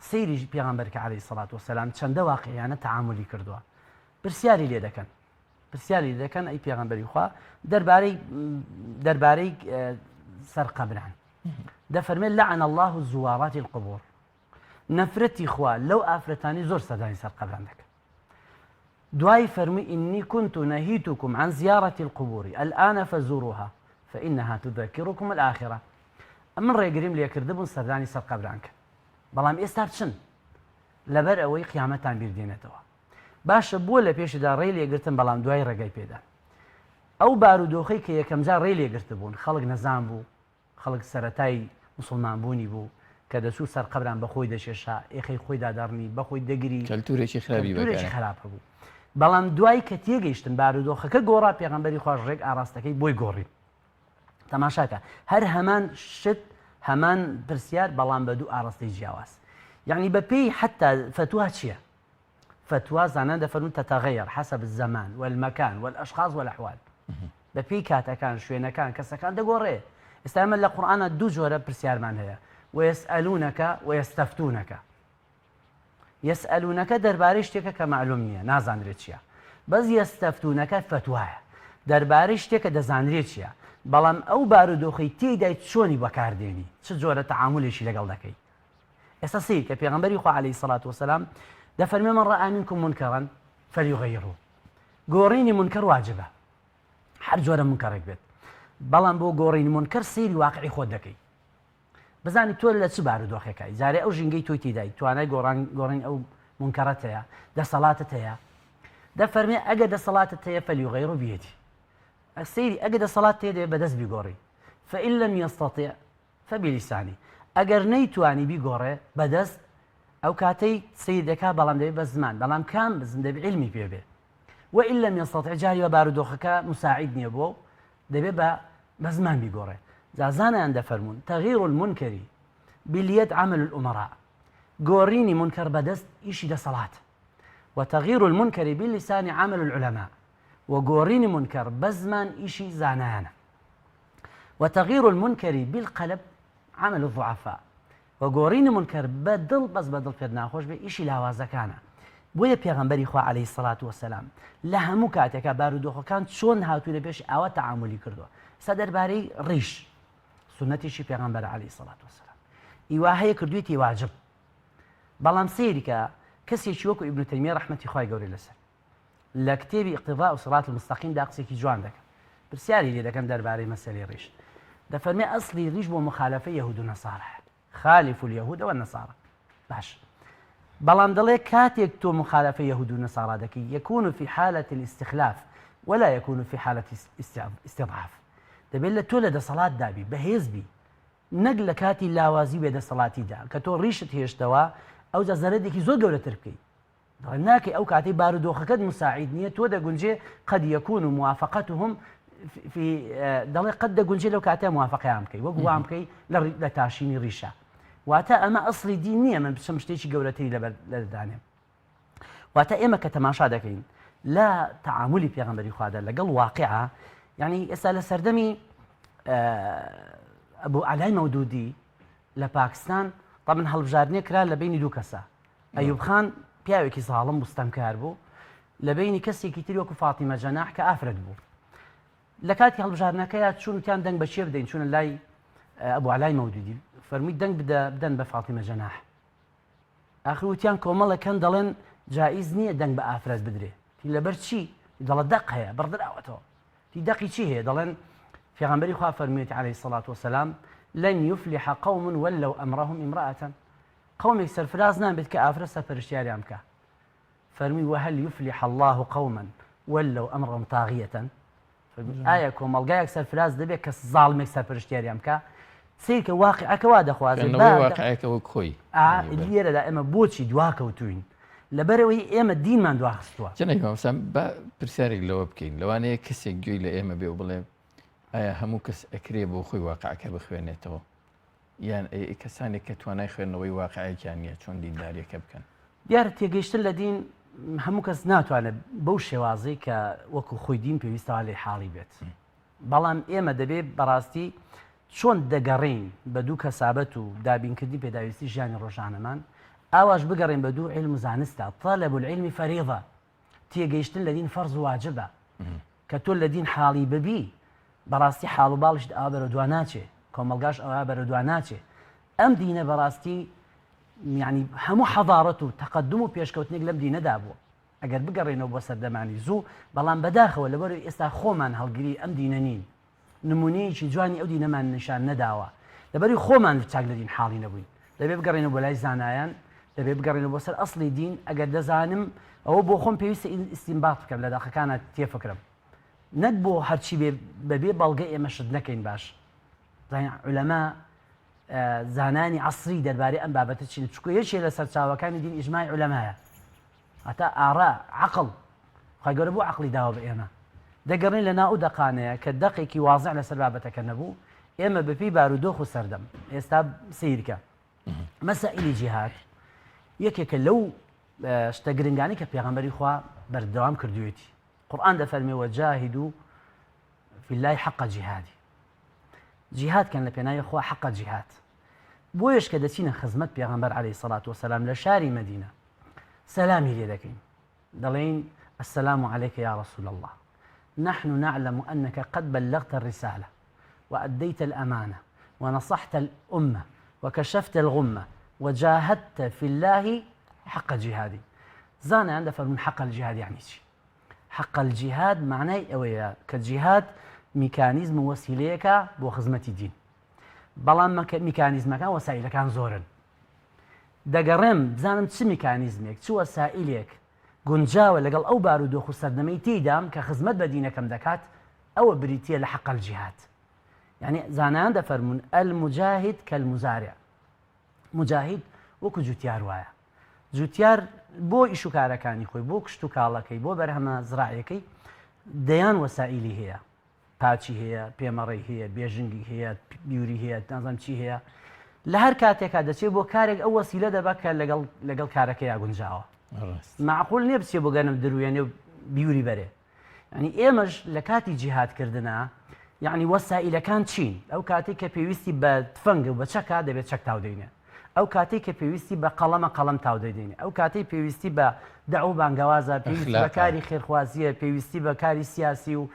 سەیری پێغەمبەر کە عەلەیهی سەڵات وەسەلام چەندە واقعیانە تەعامولی کردووە پرسیاری لێ دەکەن پرسیاری لێ دەکەن ئەی پێغەمبەری خوا دەربارەی دەربارەی سەر قەبران دەفەرمێت لعن الله زوارات القبور نەفرەتی خوا لەو ئافرەتانی زۆر سەردانی سەر قەبران دەکەن دوای فەرمووی إني كنت نهيتكم عن زيارة القبور الآن فزوروها فإنها تذكركم الآخرة ئەمن ڕێگریم لێکردبوون سەردانی سەر قەبران کەن بەڵام ئێستا بچن لەبەر ئەوەی قیامەتان بیر دێنێتەوە باشە بۆ لە پێشدا ڕێی لێگرتن بەڵام دوای ڕێگای پێدان ئەو بارودۆخەی کە یەکەمجار ڕێی لێگرتبوون خەڵک نەزان بوو خەڵک سەرەتای موسڵمان بوونی بوو کە دەچوو سەر قەبران بە خۆی دەکێشا ئێخەی خۆی دادەڕنی بە خۆی دەگری کەلتورێکی خراپی کەلتورێکی خراپ هەبوو بەڵام دوای کە تێگەیشتن بارودۆخەکە گۆڕا پێغەمبەری خواش ڕێک ئاراستەکەی بۆی گۆڕی تەماشاکە هەر هەمان شت هەمان پرسیار بەڵام بە دوو ئاراستەی جیاواز یعنی بە پێی حتا فتوا چییە؟ فەتوا زانایان دەفەرموون تتغیر حسب الزمان والمکان والاشخاص والاحوال بە پێی کاتەکان شوێنەکان کەسەکان دەگۆڕێ ئێستا ئێمە لە قورئانا دوو جۆرە پرسیارمان هەیە ويسألونك ويستفتونك يسألونك دەربارەی شتێکە کە معلوم نییە نازانرێت چییە بەس يستفتونك فەتوایە دەربارەی شتێکە دەزانرێت چییە بەڵام ئەو بارودۆخی تێیدای چۆنی بەکاردێنی چ جۆرە تەعامولێکی لەگەڵ دەکەی ئێستا سەیر کە پێغەمبەری خوا عەلەیهی سەڵات وەسەلام دەفەرمێ من رأى منكم منكرا فليغيره گۆڕینی منکەر واجبە هەر جۆرە منکەڕێک بێت بەڵام بۆ گۆڕینی منکەر سەیری واقعی خۆت دەکەی. بزانی تۆ لە چ بارودۆخێکای، جارێ ئەو ژینگەی تۆی تیدای توانای گۆڕان گۆڕین ئەو مونکەڕەت هەیە، دەسەڵاتت هەیە؟ دەفەرمێ ئەگەر دەسەڵاتت هەیە فلیغیره بیدی سەیری ئەگەر دەسەڵات هەیە دەبێ بەدەست بیگۆڕی فإن لم یستطع فبلسانه ئەگەر نەیتوانی بیگۆڕێ بەدەست ئەو کاتەی سەیر دەکا بەڵام دەبێ بە زمان بەڵام کام بزم دەبێ عیلمی پێ بێ وإن لم یستطع جاری وە بارودۆخەکە مساعید نییە بۆ دەبێ بە بە زمان بیگۆڕێ جا زانایان دەفەرموون تغییر المنکر بالید عمل الامراء گۆڕینی مونکەر بەدەست ئیشی دەسەڵات و تغییر المنکر باللسان عمل العلماء و گۆڕینی مونکەر بە زمان ئیشی زانایانە و تغییر المنکر بالقلب عمل الضعفاء و گۆڕینی مونکەر بە دڵ بەس بە دڵ پێت ناخۆش بێ ئیشی لاوازەکانە بۆیە پێغەمبەری خوا عەلەیهی سەڵات وەسەلام لە هەموو کاتێکا بارودۆخەکان چۆن هاتوونە پێش ئاوا تەعامولی کردووە سا دەربارەی ڕیش سوننەتێکی پێغەمبەر عەلەیهی سەڵات وەسەلام ئیوا هەیە کردوویەتی واجب بەڵام سەیری کە کەسێکی وەکو ئیبن تەیمیە ڕەحمەتی خوای گەورەی لەسەر لە کتێبی اقتضاء الصراط المستقیم دا قسێکی جوان دەکەن پرسیاری لێ دەکەن دەربارەی مەسەلەی ڕیش دەفەرمێ ئەسڵی ڕیش بۆ مخالفەی یەهود و نەسارە خالف اليهود والنصارى باش بەڵام دەڵێ کاتێک تۆ مخالفە یەهود و نەسارا دەکەی يكون في حالة الاستخلاف ولا يكون في حالة استضعاف دەبێت لە تۆ لە دەسەڵات دابی بەهێز بی نەک لە کاتی لاوازی و بێدەسەڵاتیدا کە تۆ ڕیشت هێشتەوە ئەوجا زەرەدێکی زۆر گەورەتر بکەیت دەڵێن ناکەی ئەو کاتەی بارودۆخەکەت مساعید نییە تۆ دەگونجێ قد يكون موافقتهم في دەڵێ قد دەگونجێ لەو کاتە موافقیان بکەی وەک وام بکەی لە تاشینی ڕیشە واتە ئەمە ئەسڵی دین نییە من بچم شتێکی گەورەتری لەبەر لەدانێم واتە ئێمە کە تەماشا دەکەین لە تعاملی پێغەمبەری خوادا لەگەڵ واقعە یعنی ئێستا لە سەردەمی ئەبوو عەلای مەودودی لە پاکستان طبعا هەڵبژاردنێک کرا لە بینی دوو کەسە ئەیوب خان پیاوێکی زاڵم و ستەمکار بوو لە بینی کەسێکی تر وەکو فاتیمە جەناح کە ئافرەت بوو لە کاتی هەڵبژاردنەکەیا چوون وتیان دەنگ بە کێ بدەین چوونە لای ئەبو عەلای مەودودی فەرمووی دەنگ بدە بدەن بە فاتیمە جەناح ئاخر وتیان کۆمەڵێک هەن دەڵێن جائیز نییە دەنگ بە ئافرەت بدرێ تی لەبەر چی دەڵە دەق هەیە بڕدراوەتەوە تی دەقی چی هەیە دەڵێن پێغەمبەری خوا فەرموویەتی عەلەیهی سەڵات وەسەلام لن یفلح قوم ولوا امرهم امرأة قەومێک سەرفراز نابێت کە ئافرەت سەرپەرشتیاریان بکا فەرمووی وهل یفلح اللە قوما ولوا امرهم طاغیە فەرمووی ئایا کۆمەڵگایەک سەرفراز دەبێت کە زاڵمێک سەرپەرشتیاریان بکا سەیرکە واقعەکە وا دەخوازێت خوێندنەوەی واقعەکە وەک خۆی ئا لێرەدا ئێمە بۆچی دواکەوتوین لەبەرئەوەی ئێمە دینمان دواخستووە. جەنابی مامۆستا با پرسیارێک لەوە بکەین لەوانەیە کەسێک گوێی لە ئێمە بێ و بڵێ ئایا هەموو کەس ئەکرێ بۆ خۆی واقعەکە بخوێنێتەوە یان کەسانێک کە توانای خوێندنەوەی واقعێکیان نییە چۆن دینداریەکە بکەن؟ دیارە تێگەیشتن لە دین هەموو کەس ناتوانێت بەو شێوازەی کە وەکو خۆی دین پێویستەوە لێی حاڵی بێت بەڵام ئێمە دەبێ بەڕاستی چۆن دەگەڕێین بە دوو کەسابەت و دابینکردنی پێداویستی ژیانی ڕۆژانەمان ئاواش بگەڕێین بە دوو عیلم و زانستا طلب العلم فریضە تێگەیشتن لە دین فەرز و واجبە کە تۆ لە دین حاڵی ببی بەڕاستی حاڵ و باڵیشت ئاوا بەرەو دوا ناچێ کۆمەڵگاش ئەوا بەرەو دوا ناچێ ئەم دینە بەڕاستی یعنی هەموو حەضارەت و تەقدم و پێشکەوتنێک لەم دینەدا بووە ئەگەر بگەڕێنەوە بۆ سەردەمانی زوو بەڵام بەداخەوە لەبەرەوەی ئێستا خۆمان هەڵگری ئەم دینە نین نمونەیەکی جوانی ئەو دینەمان نیشان نەداوە لەبەری خۆمان چاک لە دین حاڵی نەبووین دەبێ بگەڕێنەوە بۆ لای زانایان دەبێ بگەڕێنەوە بۆ سەر ئەسڵی دین ئەگەر دەزانم ئەوە بۆ خۆم پێویستە ئیستینبات بکەم لە دەقەکانە تێفکرم نەک بۆ هەرچی بێ بەبێ بەڵگە ئێمە شت نەکەین باش زانین علەما زانانی عەسری دەربارەی ئەم بابەتە چین چونکە یەکێ لە سەرچاوەکانی دین ئیجماعی عولەمایە هەتا ئاڕا عەقڵ خوای گەورە بۆ عەقڵی داوە بە ئێمە دەگەڕێین لە ناو ئەو دەقانەیە کە دەقێکی وازع لەسەر بابەتەکە نەبوو ئێمە بەپێی بارودۆخ و سەردەم ئێستا سیرکە مەسائلی جیهاد یەکێکە لەو شتە گرنگانی کە پێغەمبەری خوا بەردەوام کردوێتی قورئان دەفەرمێ وجاهدوا في الله حق جهاده جیهاد کەن لە پێناوی خوا حق جیهاد بۆیەش کە دەچینە خزمەت پێغەمبەر عەلەیهی سەڵات وەسەلام لە شاری مەدینە سەلامی لێ دەکەین دەڵێین السلام عليك يا رسول الله نحن نعلم أنك قد بلغت الرسالة وأديت الأمانة ونصحت الأمة وكشفت الغمة وجاهدت في الله حق جهادی زانایان دەفەرموون حق الجهاد یعنی چی حق الجهاد معنای ئەوەیە کە جیهاد میکانیزم و وەسیلەیەکە بۆ خزمەتی دین. بەڵام میکانیزمەکان وەسائیلەکان زۆرن. دەگەڕێم بزانم چ میکانیزمێک، چ وەسائیلێک گونجاوە لەگەڵ ئەو بارودۆخ و سەردەمەی تێیدام کە خزمەت بە دینەکەم دەکات، ئەوە بریتییە لە حق الجهاد. یانی زانایان دەفەرموون، المجاهد کالمزارع، موجاهید وەکو جوتیار وایە. جوتیار بۆ ئیش و کارەکانی خۆی، بۆ کشتوکاڵەکەی، بۆ بەرهەمە زراعیەکەی دەیان وەسائیلی هەیە. پاچی هەیە، پێمەڕەی هەیە، بێژنگی هەیە، بیوری هەیە، نازانم چی هەیە. لە هەر کاتێکا دەچێت بۆ کارێک ئەو وەسیلە دەبا کە لەگەڵ لەگەڵ کارەکەیا گونجاوە. مەعقول نییە بچێ بۆ گەنم دروێنێ و بیوری بەرێ. یعنی ئێمەش لە کاتی جیهاد کردنا یعنی وەسائیلەکان چین؟ ئەو کاتێک کە پێویستی بە تفەنگ و بە چەکە دەبێت چەک تاو دەینێ. ئەو کاتەی کە پێویستی بە قەڵەمە قەڵەم تاو دەدەین، ئەو کاتەی پێویستی بە دەعوە و بانگەوازە، پێویستی بە کاری خێرخوازییە، پێویستی بە کاری سیاسی و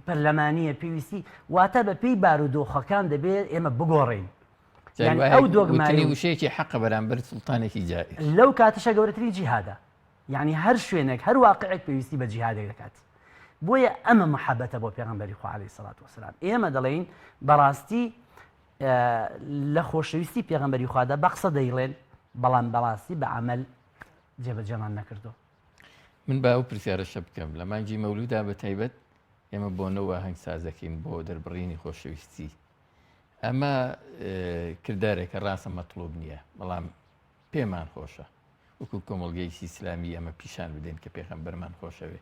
پەرلەمانییە، پێویستی واتە بە پێی بارودۆخەکان دەبێ ئێمە بگۆڕێین. یانی ئەو دۆگمای وتنی وشەیەکی حەقە بەرامبەر سوڵتانێکی جائیر. لەو کاتەشا گەورەترین جیهادە. یانی هەر شوێنێک، هەر واقعێک پێویستی بە جیهادێک دەکات. بۆیە ئەمە محەبەتە بۆ پێغەمبەری خوا عەلەیهی سەڵات وەسەلام. ئێمە دەڵێین بەڕاستی لە خۆشەویستی پێغەمبەری خوادا بە قسە دەیڵێن بەڵام بەڕاستی بە عەمەل جێبەجێمان نەکردو. من با ئەو پرسیارەشە بکەم لە مانگی مەولودا بە تایبەت ئێمە بۆنە و ئاهەنگ سازەکەین بۆ دەربڕینی خۆشەویستی ئەمە کردارێکە ڕاستە مەطلوب نییە بەڵام پێمان خۆشە وەکو کۆمەڵگەیەکی ئیسلامی ئەمە پیشان بدەین کە پێغەمبەرمان خۆشەوێ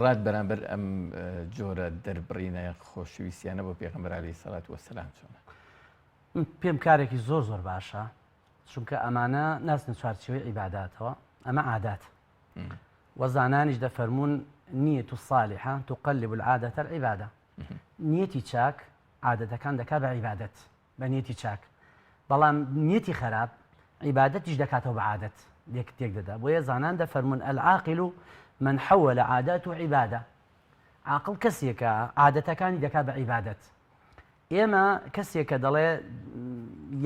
ڕات بەرامبەر ئەم جۆرە دەربڕینە خۆشەویستیانە بۆ پێغەمبەر عەلەیهی سەڵات وەسەلام چۆنە؟ من پێم کارێکی زۆر زۆر باشە چونکە ئەمانە ناچنە چوارچێوەی عیباداتەوە ئەمە عادات وە زانانیش دەفەرموون نیەت الصالحە تقلب العادة العبادە نیەتی چاک عادەتەکان دەکا بە عیبادەت بە نیەتی چاک بەڵام نیەتی خەراپ عیبادەتیش دەکاتەوە بە عادەت لێک تێک دەدا بۆیە زانان دەفەرموون العاقل من حول عاداته عبادە عاقڵ کەسێکە عادەتەکانی دەکات بە عیبادەت ئێمە کەسێک کە دەڵێ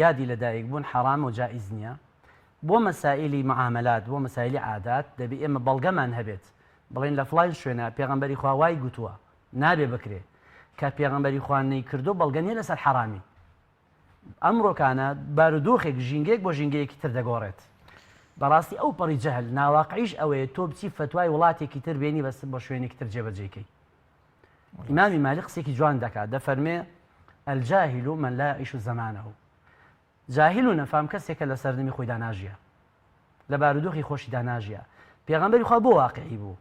یادی لەدایک بوون حەرامە و جائیز نییە بۆ مەسائلی معاملات بۆ مەسائلی عادات دەبێ ئێمە بەڵگەمان هەبێت بڵێن لە فڵان شوێنە پێغەمبەری خوا وای گوتووە نابێ بکرێ کە پێغەمبەری خوا نەیکردووە بەڵگە نیە لەسەر حەرامی. ئەمڕۆکانە بارودۆخێک ژینگەیەک بۆ ژینگەیەکی تر دەگۆڕێت. بەڕاستی ئەو پەڕی جەهل ناواقعیش ئەوەیە تۆ بچی فەتوای وڵاتێکی تر بێنی بەس بۆ شوێنێکی تر جێبەجێی کەی. ئیمامی مالیک قسێکی جوان دەکات دەفەرمێ الجاهل من لا يعيش زمانه جاهیل و نەفام کەسێکە لە سەردەمی خۆیدا ناژیا. لە بارودۆخی خۆشیدا ناژیا. پێغەمبەری خوا بۆ واقیعی بوو؟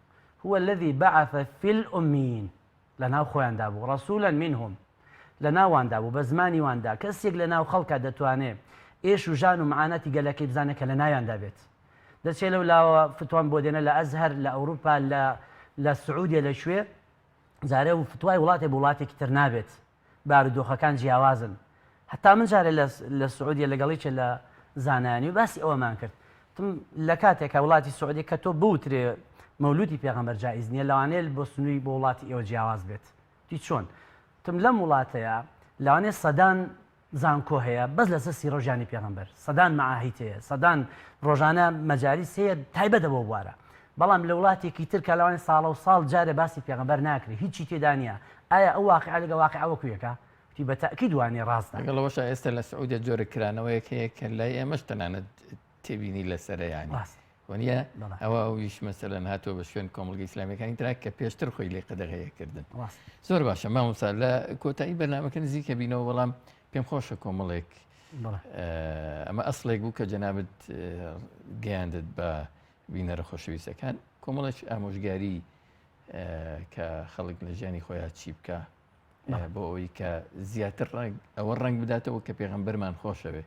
هو الذی بعث فی الأمیین لە ناو خۆیاندا بوو رسولا منهم لە ناواندا بوو بە زمانی واندا کەسێک لە ناو خەڵکا دەتوانێ ئێش و ژان و معاناتی گەلەکەی بزانێ کە لە ناویاندا بێت دەچێ لەو لاوە فتوان بۆ دێنە لە ئەزهەر لە ئەوروپا لە لە سعودیە لە کوێ جارێ و فتوای وڵاتێ بۆ وڵاتێکی تر نابێت بارودۆخەکان جیاوازن هەتا من جارێ لە سعودیە لەگەڵ یەکێ لە زانایانی و باسی ئەوەمان کرد وتم لە کاتێکا وڵاتی سعودیە کە تۆ بوترێ مەولودی پێغەمبەر جائیز نییە لەوانەیە بۆ سنووری بۆ وڵاتی ئێوە جیاواز بێت وتی چۆن وتم لەم وڵاتەیە لەوانەیە سەدان زانکۆ هەیە بەس لەسەر سیڕە و ژیانی پێغەمبەر سەدان مەعاهید هەیە سەدان ڕۆژانە مەجالیس هەیە تایبەتە بەو بوارە بەڵام لە وڵاتێکی تر کە لەوانەیە ساڵە و ساڵ جارێ باسی پێغەمبەر ناکرێ هیچی تێدا نییە ئایا ئەو واقیعە لەگە واقیعە وەکو یەکە وتی بە تەئکید وانیە ڕاستە. لەگەڵ ئەوەشا ئێستا لە سعودیە جۆرە کرانەوەیەک هەیە کە لای ئێمەش تەنانەت تێبینی لەسەرە یانی ڕاستە. وەنیە بەڵێ. ئەوە ئەویش مەسەلەن هاتووە بە شوێن کۆمەڵگە ئیسلامیەکانی ترا کە پێشتر خۆی لێ قەدەغەیە کردن. ڕاستە. زۆر باشە مامۆستا لە کۆتایی بەرنامەکە نزیکە بینەوە بەڵام پێم خۆشە کۆمەڵێک بەڵێ. ئەمە ئەسڵێک بوو کە جەنابت گەیاندت بە بینەرە خۆشەویستەکان کۆمەڵێک ئامۆژگاری کە خەڵک لە ژیانی خۆیان چی بکە بۆ ئەوەی کە زیاتر ڕەنگ ئەوە ڕەنگ بداتەوە کە پێغەمبەرمان خۆشەوێ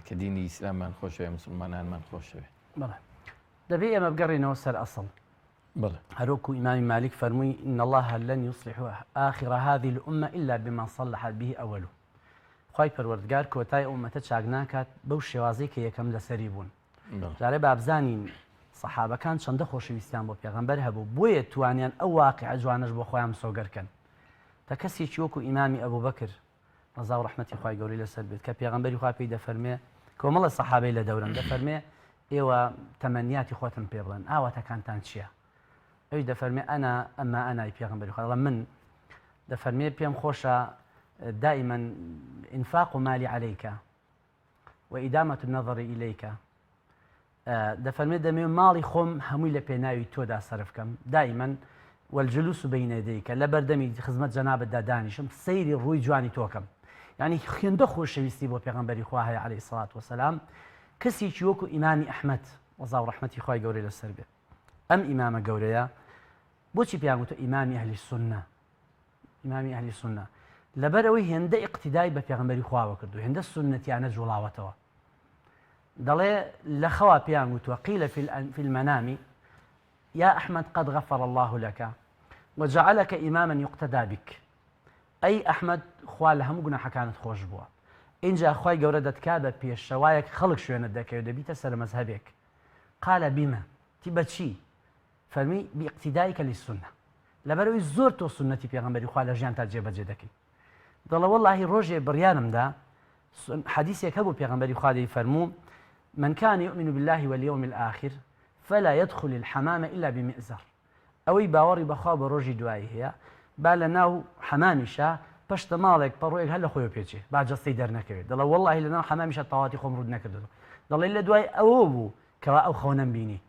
کە دینی ئیسلاممان خۆشەوێ مسلمانانمان خۆشەوێ دەبێ ئێمە بگەڕێنەوە سەر ئەسڵ هەروەکو ئیمامی مالیک فەرمووی إن الله لن يصلح آخر هذه الأمة إلا بما صلحت به أوله خوای پەروەردگار کۆتای ئەو ئومەتە چاک ناکات بەو شێوازەی کە یەکەم لەسەری بوون جارێ بابزانین سەحابەکان چەندە خۆشەویستیان بۆ پێغەمبەر هەبوو بۆیە توانیان ئەو واقعە جوانەش بۆ خۆیان مسۆگەر کەن تا کەسێکی وەکو ئیمامی ئەبوبەکر ڕەزا و ڕەحمەتی خوای گەورەی لەسەر بێت کە پێغەمبەری خوا پێی دەفەرمێ کۆمەڵە سەحابەی لە دەورن دەفەرمێ ئێوە تەمەنیاتی خۆتم پێ بڵێن ئاواتەکانتان چییە ئەویش دەفەرمێ ئەنا ئەما ئەنای پێغەمبەری خوا دەڵێ من دەفەرمێ پێم خۆشە. دائما انفاق مالی علیک و ادامە النظر الیک دەفەرمێ دەمەوێ ماڵی خۆم هەمووی لە پێناوی تۆدا سەرف کەم دائما والجلوس بین یدیک لە بەردەمی خزمەت جەنابتدا دانیشم سەیری ڕووی جوانی تۆکەم یعنی هێندە خۆشەویستی بۆ پێغەمبەری خوا هەیە عەلەیهی سڵات وسلام کەسێکی وەکو ئیمامی ئەحمەد ڕەزا و ڕەحمەتی خوای گەورەی لەسەر بێ ئەم ئیمامە گەورەیە بۆچی پێیان گوتووە ئیمامی ئەهلی سوننە؟ ئیمامی ئەهلی سوننە لەبەر ئەوەی هێندە ئیقتیدای بە پێغەمبەری خواوە کردو هێندە سوننەتیانە جوڵاوەتەوە دەڵێ لە خەوا پێیان گوتووە قیل في المنام يا أحمد قد غفر الله لك وجعلك إماما يقتدى بك ئەی ئەحمەد خوا لە هەموو گوناحەکانت خۆش بووە ئینجا خوای گەورە دەتکا بە پێشەوایەک خەڵک شوێنت دەکەوێت دەبیتە سەرمەزهەبێک قال بما تی بەچی فەرمی باقتدائک للسنە لەبەرئەوەی زۆر تۆ سوننەتی پێغەمبەری خوا لە ژیانتا جێبەجێ دەکەی دەڵێ وەڵاهی ڕۆژێ بڕیارم دا حەدیسێک هەبوو پێغەمبەری خوا دەی فەرموو من كان يؤمن بالله واليوم الآخر فلا يدخل الحمام إلا بمئزر ئەوەی باوەڕی بەخوا بە ڕۆژی دوایی هەیە با لە ناو حەمامیشا پەشتە ماڵێک پەڕۆیەک هەر لە خۆیەوە پێچێ با جەستەی دەرنەکەوێت دەڵێ وەڵاهی لە ناو حەمامیشا تەواتی خۆم ڕووت نەکردەوە دەڵێ لە دوای ئەوە بوو کەوا ئەو خەونەم بینی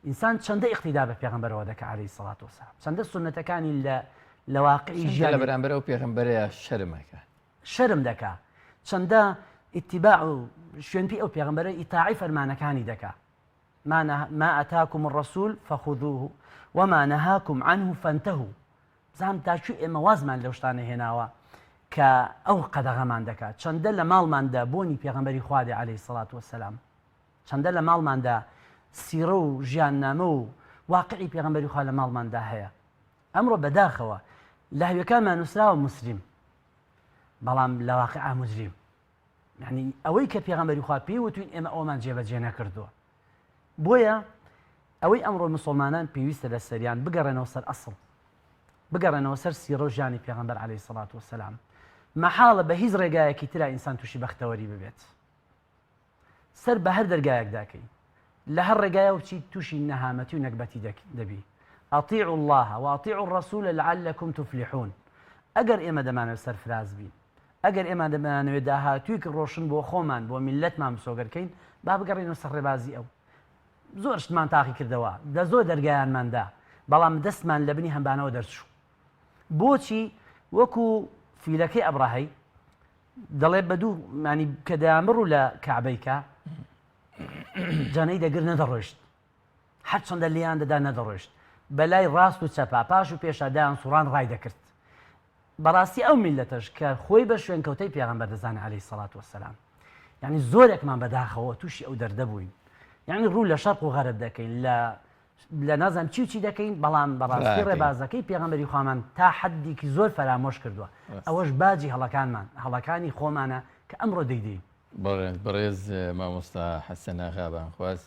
ئینسان چەندە ئیقتیدا بە پێغەمبەرەوە دەکا عەلەیهی سەڵات وەسەلام چەندە سوننەتەکانی لە لە واقعی ژیانی لە بەرامبەر ئەو پێغەمبەرەیە شەرم ئەکا شەرم دەکا چەندە ئیتیباع و شوێنپی ئەو پێغەمبەرە ئیتاعی فەرمانەکانی دەکا ما, ما أتاكم الرسول فخذوه وما نهاكم عنه فانتهوا بزانم تا کوێ ئێمە وازمان لەو شتانە هێناوە کە ئەو قەدەغەمان دەکات چەندە لە ماڵماندا بۆنی پێغەمبەری خوا دێ عەلەیهی سەڵات وەسەلام چەندە لە ماڵماندا سیڕە و ژیاننامە و واقعی پێغەمبەری خوا لە ماڵماندا هەیە ئەمڕۆ بەداخەوە لە هەویەکانمان نووسراوە موسلیم بەڵام لە واقعا موجریم یعنی ئەوەی کە پێغەمبەری خوا پێی وتوین ئێمە ئەومان جێبەجێ نەکردووە بۆیە ئەوەی ئەمڕۆ مسلمانان پێویستە لە سەریان بگەڕێنەوە سەر ئەسڵ بگەڕێنەوە سەر سیڕە و ژیانی پێغەمبەر عەلەیهی سەڵات وسلام مەحاڵە بە هیچ ڕێگایەکی ترا ئینسان تووشی بەختەوەری ببێت سەر بە هەر دەرگایەکدا کەی لە هەر ڕێگایەوە بچیت تووشی نەهامەتی و نەگبەتی دەبی اطیعوا اللە و اطیعوا الرسول لعلکم تفلحون ئەگەر ئێمە دەمانەوێت سەرفراز بین ئەگەر ئێمە دەمانەوێت داهاتوویەکی ڕۆشن بۆ خۆمان بۆ میللەتمان مسۆگەر کەین با بگەڕێینەوە سەر ڕێبازی ئەو زۆر شتمان تاقی کردەوە لە زۆر دەرگایانمان دا بەڵام دەستمان لە بنی هەمبانەوە دەرچوو بۆچی وەکو فیلەکەی ئەبڕەهەی دەڵێ بە دوو مانی کە دەیانبڕ و لە کەعبەی کە جانەی دەگر نەدەڕۆشت هەرچەندە لێیان دەدا نەدەڕۆشت بەلای ڕاست و چەپا پاش و پێشا دایان سوڕان ڕای دەکرد بەڕاستی ئەو میلەتەش کە خۆی بە شوێنکەوتەی پێغەمبەر دەزانێت عەلەیهی سەڵات وەسەلام یعنی زۆرێکمان بەداخەوە تووشی ئەو دەردە بووین یعنی ڕوو لە شەرق و غەرب دەکەین لە لە نازانم چی و چی دەکەین بەڵام بەڕاستی ڕێبازەکەی پێغەمبەری خوامان تا حەدێکی زۆر فەرامۆش کردووە ئەوەش باجی هەڵەکانمان هەڵەکانی خۆمانە کە ئەمڕۆ دەیدەین. بەڵێ بەڕێز مامۆستا حەسەن ئاغا بانخواز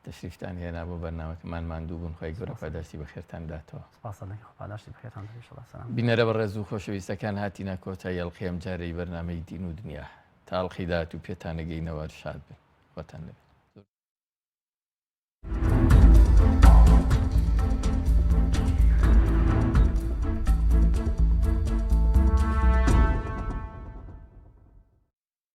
تەشریفتان هێنا بۆ بەرنامەکەمان ماندوو بوون خوای گەورە پاداشتی بەخێرتان داتەوە. سپاس دەکەم خوا پاداشتی بەخێرتان دات ان شاء الله سلام. بینەرە بەڕێز و خۆشەویستەکان هاتینە کۆتایی ئەڵقەی ئەمجارەی بەرنامەی دین و دنیا تا ئەڵقەی داهاتوو پێتان ئەگەینەوە شاد بن خۆتان لەبێت.